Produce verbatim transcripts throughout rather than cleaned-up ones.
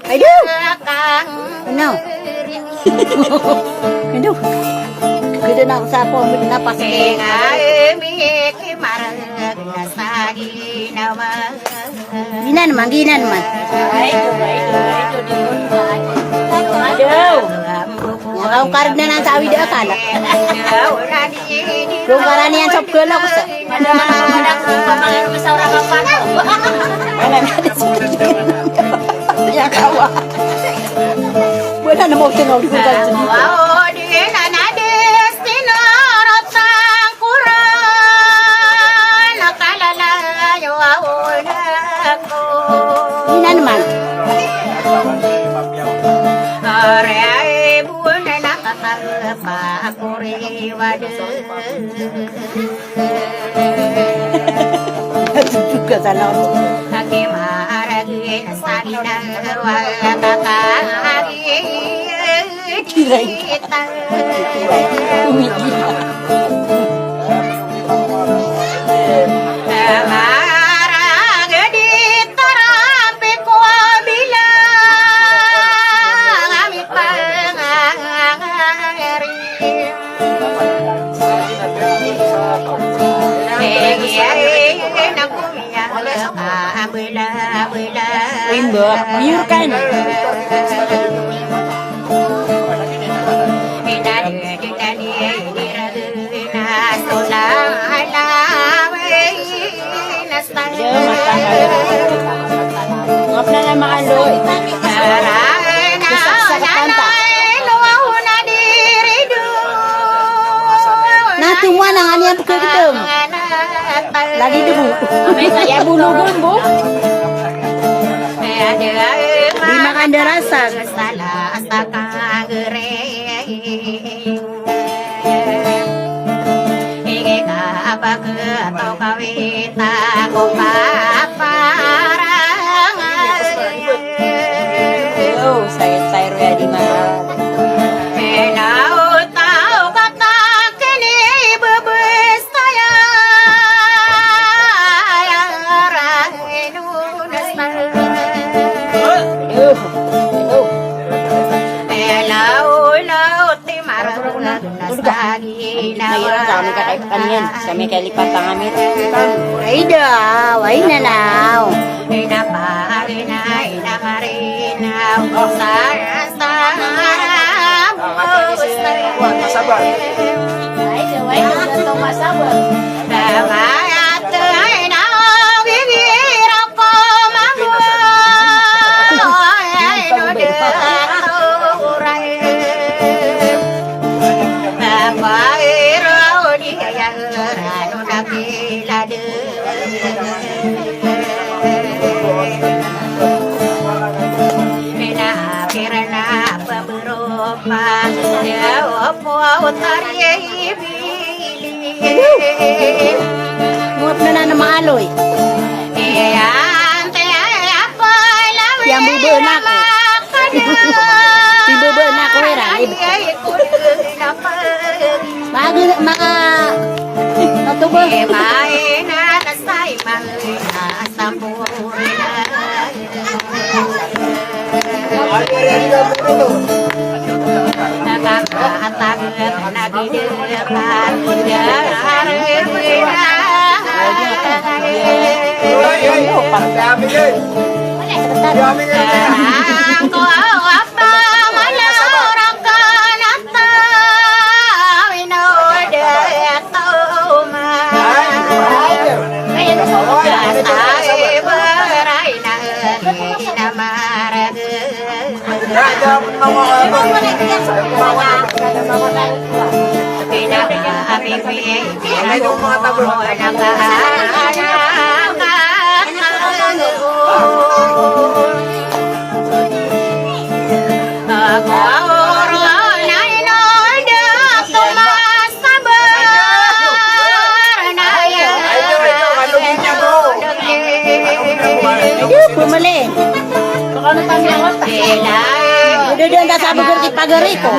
Aduh! Ano? Aduh! Gede na sa po, na pas. Ginan man, ginan man. Aduh. Iyakaw kareg na nan sa awid a kala. Rongkaran iyan sa pegala ko sa. Iyakaw a. Wala na mo tinawag ko sa. Inan man. Ito juga sana. Kiray. Rimba, biur kan. Ngap na na maalo. Isa sa kanta. Na tumuan ang aniyang pagkagdam. Lagi debu. Iya, bulu gumbo. Di makan darasag. Yo, saya, saya Roya di mana? Yo, yo. Mayroon kami kakaipakan yan. Kami kalipatan kami. Ay daw, ay nanaw. Ay daw, ay daw, masabar. Ngop na na maaloy. Yang bebe na ko. Bebe na ko era. Maka, maka, matubo. Iyo, bumili. Uda dn ta sa bgr ki pagari ko.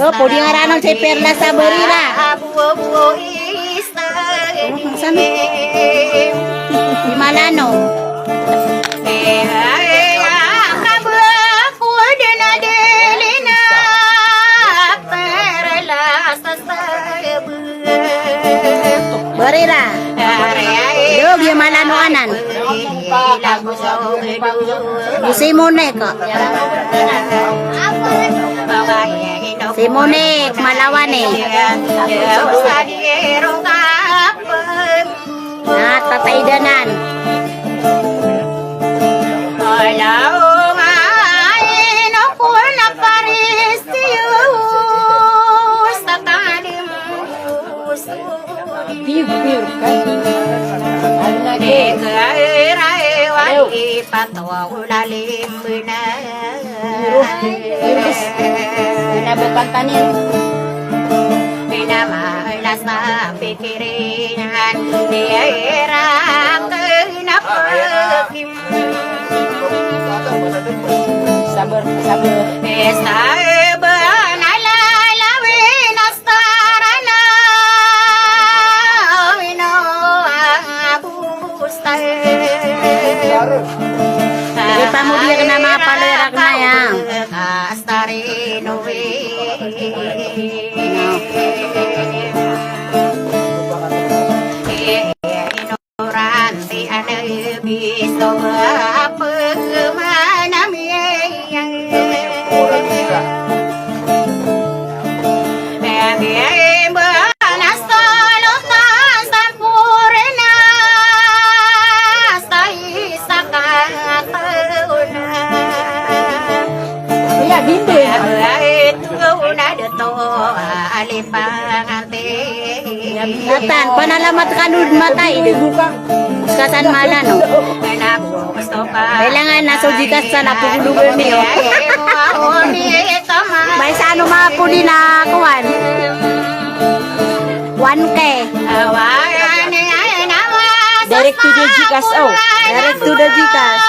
Yo, podi nga ranon si Perla sa Barira. Saan? Di Malano. Barira. Yo, di Malano anan. Di Simone ko. Simone, Malawane. Na, tataidanan. Ina bo Pantanin. Ina malas na pikirin, ina irak na pakim. Sabar, sabar. Esta ba na lalawin astarana. Ino abu Ipamodi akn a manga paloy rakn aya. Atan, panalamat kano dn matay. Skasan mala, no? Kailangan na so Gcash sa napogologan iyo. May sa ano, mapuli na kuwan. One K. Direct to the Gcash, oh. Direct to the Gcash.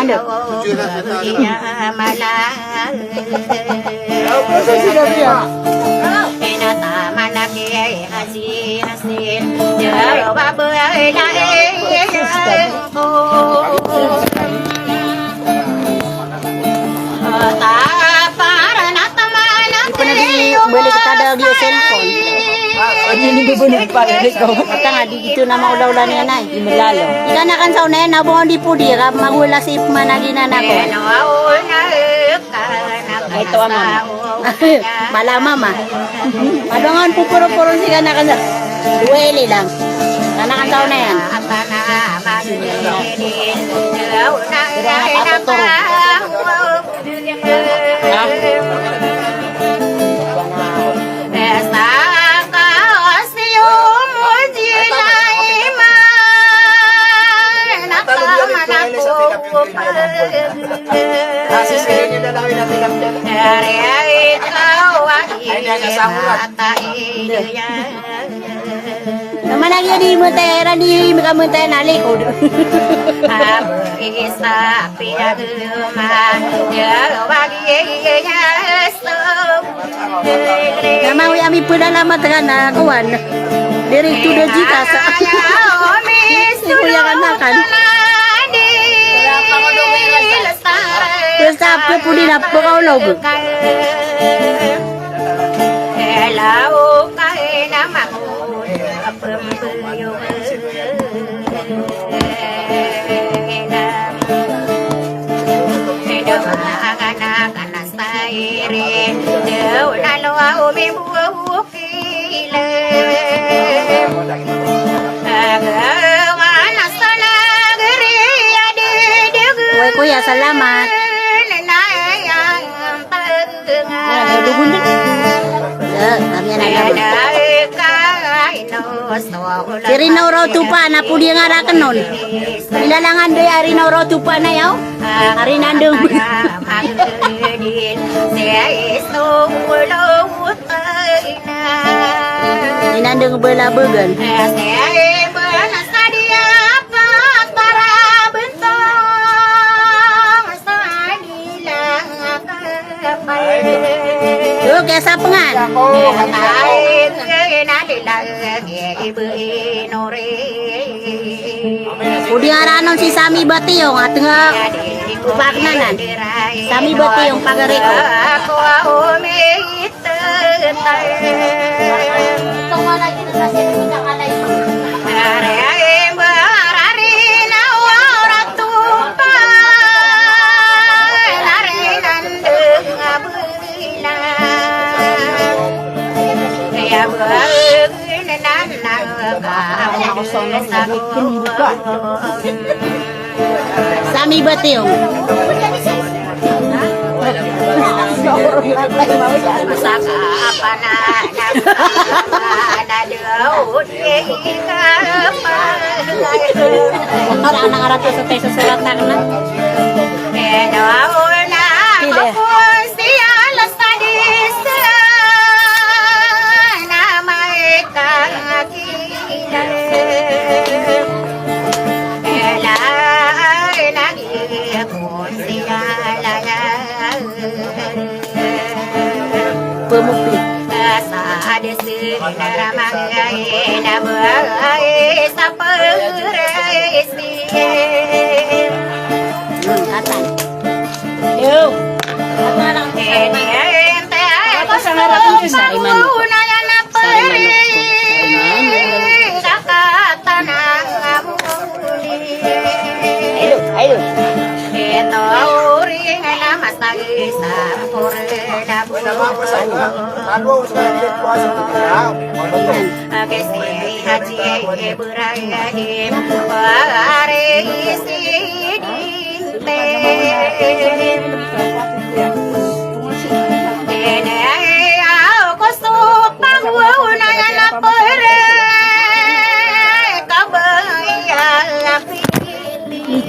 Ando. Balik ka daw di cellphone. Ata nga di gito na maolaola niyan ay. Di malalo. Ikanakan sa onay, nabongan di podi, ka magola si pman a giyanan ako. Ay, ito a mama. Mala mama. Adongan po poro-poro si kanakan sa. Duweli lang. Kanakan sa onay. Mana giya di mentay, rani meka mentay na likod. Na mawi ami ped alamat ka na kowan. Direct to the Gcash. Kuya ka na kan. Basta apo podi na pekaolog. Oway, kuya, salamat. Ya, kami anak. Si Rina o Rao Topa, na podi nga raken on. Ilalangan do ya Rina o Rao Topa na yaw. Ari nandeng. Inandeng bela began. Yo, kaya sapengan. Odi aranon si Sami Batiyong, ateng a pagnanan. Sami Batiyong, pagari ko. Sami Batiyong. Para anak-anak ko sa tayo sa surat na kena. Pili. Pemupi. Hmm, katan. Yo. Katan lang. Katan sa ngarap ko, sarimanok. Sarimanok. Sarimanok. Ayo, ayo.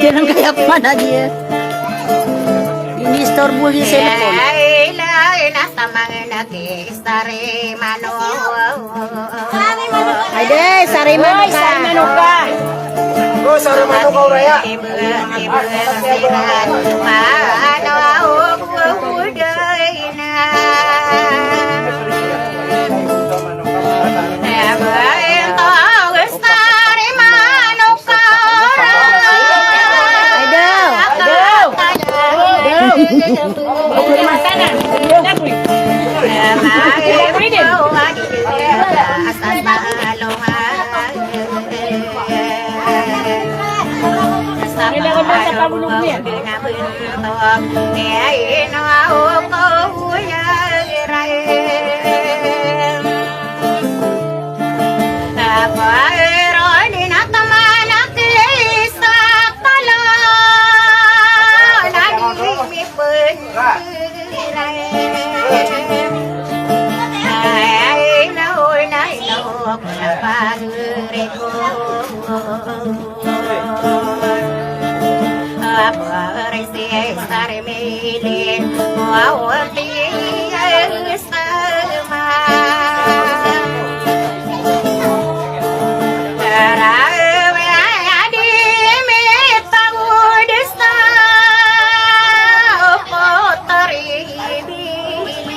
Ini kaya mana dia? Ini store buli cellphone. Ay, de, sari manoka. Sari manoka. O, sari manoka, Uraya. Ay, de. Ay, de.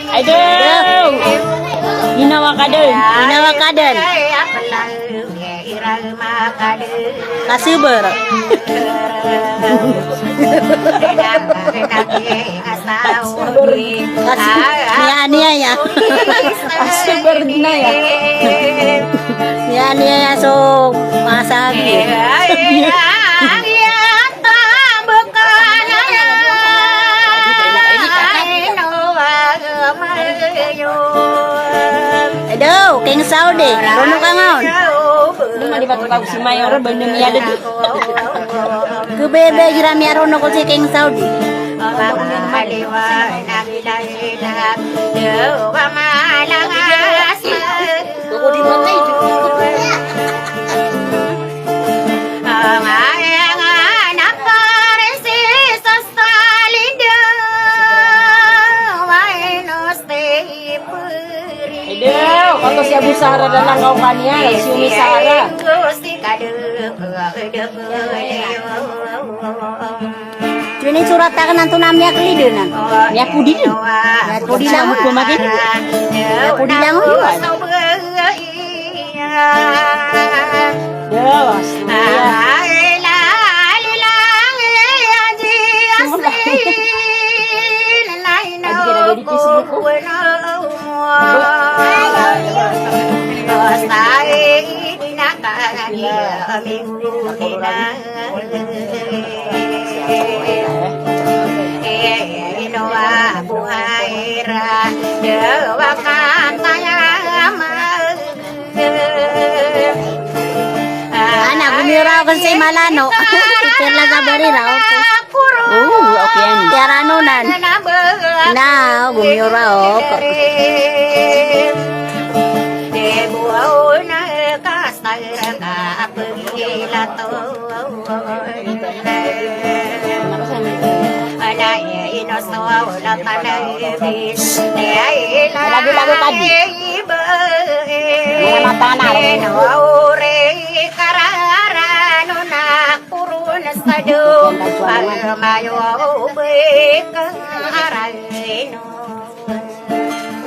Aduh. Ginawa ka dn. Ginawa ka dn. Kasabar. Kasabar. Miyaniaya. Kasabar dn aya. Miyaniaya so masa. Edo, King Saudi, rono ka ngaon. Di ba si Mayor, ba niyan di. Kebebe, gira miyarono ko si King Saudi. Edo, kato si Abu Sahara da langaw ka niyan, si Umi Sahara. Ini surat akan anto na miyakli dn. Miyapodi dn. Miyapodi langon. Miyapodi langon. Ana, gomiyora ako sii malano. Perla sa bari raw. Oo, okay yan. Tiyaranonan. Na, gomiyora ako. Lago-lago ka di. Mga mata na,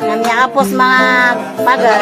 na miyakapos mga pagar.